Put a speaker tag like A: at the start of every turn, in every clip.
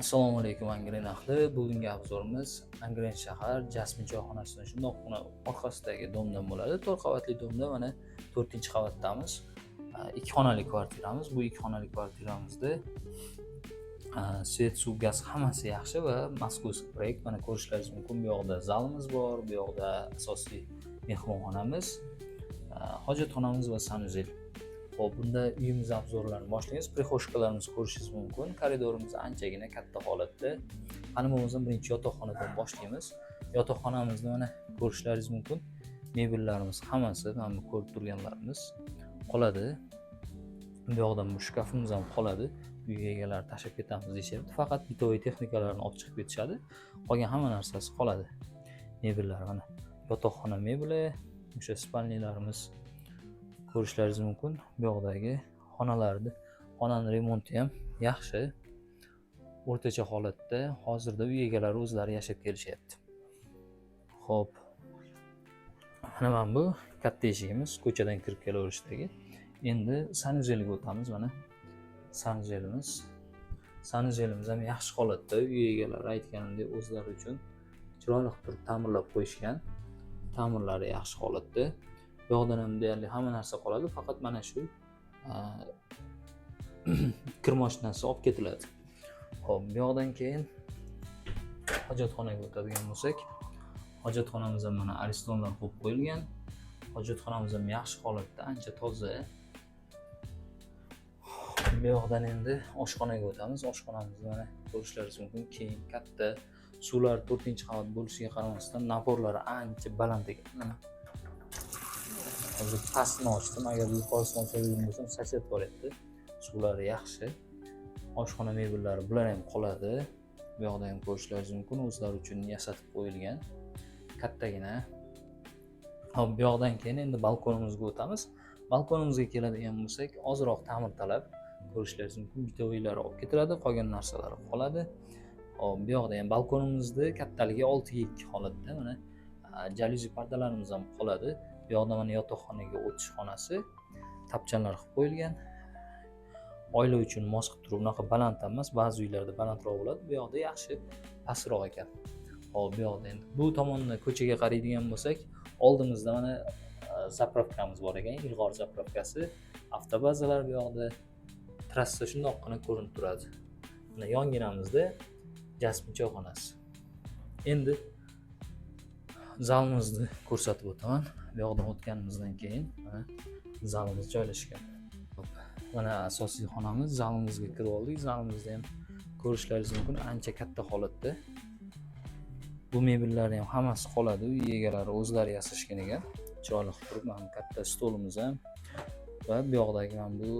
A: Assalomu alaykum, Angren ahli. Bugungi обзор imiz Angren shahar Jasmin choyxonasining shundoqqina orqasidagi дом dan bo'ladi. 4 qavatli дом da mana 4-qavatdamiz. 2 xonali kvartiramiz. Bu 2 xonali kvartiramizda свет, suv, gaz hammasi yaxshi va московский проект. Mana ko'rishlaringiz mumkin. Bu yoqda zalimiz bor, bu yoqda asosiy mehmonxonamiz, hojatxonamiz va санузел. Xo'p, bunda uyimiz обзор larini boshlaymiz. Прихожка larimizni ko'rishingiz mumkin. Koridorimiz anchagina katta holatda. Qani bo'lmasam birinchi yotoqxonadan boshlaymiz. Yotoqxonamizni mana ko'rishlaringiz mumkin. Mebellarimiz hammasi, mana bu ko'rib turganlarimiz qoladi. Bu yoqdan bu shkafimiz ham qoladi. Uy egalari tashlab ketamiz deyishyapti. Faqat бытовой texnikalarni olib chiqib ketishadi. Qolgan hamma narsasi qoladi. Mebellar mana yotoqxona mebeli, o'sha спальни larimiz ko'rishlaringiz mumkin. Bu yoqdagi xonalarni, xonani remonti ham yaxshi. O'rtacha holatda hozirda uy egalari o'zlari yashab kelishyapti. Xo'p. Mana bu katta eshigimiz, ko'chadan kirib kelaverishdagi. Endi санузел ga o'tamiz mana. Санузел imiz. Санузел imiz ham yaxshi holatda. Uy egalari aytganimdek o'zlari uchun chiroyli qilib turib ta'mirlab qo'yishgan. Ta'mirlari yaxshi holatda. Bu yoqdan ham deyarli hamma narsa qoladi, faqat mana shu kir mashinasi olib ketiladi. Xo'p, bu yoqdan keyin hojatxonaga o'tadigan bo'lsak, hojatxonamiz ham mana aristonlar qo'yib qo'yilgan. Hojatxonamiz ham yaxshi holatda, ancha toza. Bu yoqdan endi oshxonaga o'tamiz. Oshxonamizni mana ko'rishlaringiz mumkin. Keng, katta. Suvlar 4-qavat bo'lishiga qaramasdan напор lari ancha baland ekan. Mana hozir pastini ochdim. Agar yuqorisini ochadigan bo'lsam, сосед boryapti. Suvlari yaxshi. Oshxona mebellari, bular ham qoladi. Bu yoqda ham ko'rishlaringiz mumkin, o'zlari uchun yasatib qo'yilgan kattagina. Hop, bu yoqdan keyin endi balkonimizga o'tamiz. Balkonimizga keladigan bo'lsak, ozroq ta'mir talab, ko'rishlaringiz mumkin. Бытовой lari olib ketiladi, qolgan narsalari qoladi. Hop, bu yoqda ham balkonimizni kattaligi 6 ga 2 holatda, mana jalyuzi pardalarimiz ham qoladi. Bu yoqda mana yotoqxonaga o'tish xonasi, tapchanlar qilib qo'yilgan. Oila uchun mos qilib turib, unaqa baland ham emas, ba'zi uylarda balandroq bo'ladi. Bu yoqda yaxshi, pastroq ekan. Hop, bu yoqda endi bu tomonda ko'chaga qaraydigan bo'lsak, oldimizda mana заправка miz bor ekan, Ilg'or заправка si, avtobazalar. Bu yoqda trassa shundoqqina ko'rinib turadi. Mana yonginamizda Jasmin choyxonasi. Endi zalimizni ko'rsatib o'taman. Bu yoqdan o'tganimizdan keyin mana zalimiz joylashgan. Hop, mana asosiy xonamiz, zalimizga kirib oldik. Zalimizda ham ko'rishlaringiz mumkin, ancha katta holatda. Bu mebellarni ham hammasi qoladi, uy egalari o'zlari yasashgan ekan. Chiroyli qilib turib, mana bu katta stolimiz ham va bu yoqdagi mana bu,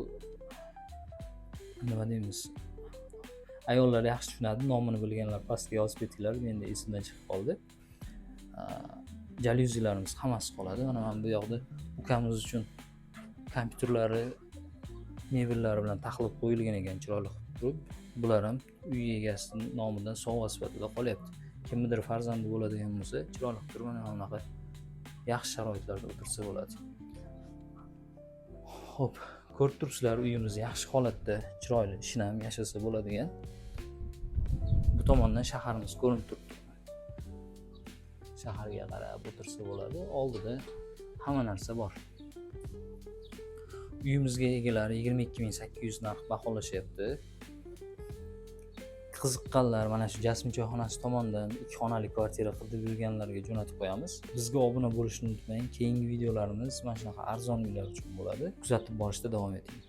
A: nima deymiz, ayollar yaxshi tushunadi, nomini bilganlar pastga yozib ketinglar, menda esimdan chiqib qoldi. Jalyuzilarimiz hammasi qoladi. Mana bu yoqda ukamiz uchun kompyuterlari mebellari bilan taxlab qo'yilgan ekan, chiroyli qilib turib. Bular ham uy egasini nomidan sovg'a sifatida qolyapti. Kimnidir farzandi bo'ladigan bo'lsa, chiroyli qilib turib, mana bunaqa yaxshi sharoitlarda o'tirsa bo'ladi. Ho'p, ko'rib turibsizlar, uyimiz yaxshi holatda, chiroyli, shinam, yashasa bo'ladigan. Bu tomondan shaharimiz ko'rinib turibdi. Shaharga qarab o'tirsa bo'ladi. Oldida hamma narsa bor. Uyimizga egalari 22 800 narx baholashyapti. Qiziqqanlar mana shu Jasmin choyxonasi tomonidan ikki xonali kvartira qidirib yurganlarga jo'natib qo'yamiz. Bizga obuna bo'lishni unutmang. Keyingi videolarimiz mana shunaqa arzon uylar uchun bo'ladi. Kuzatib borishda davom eting.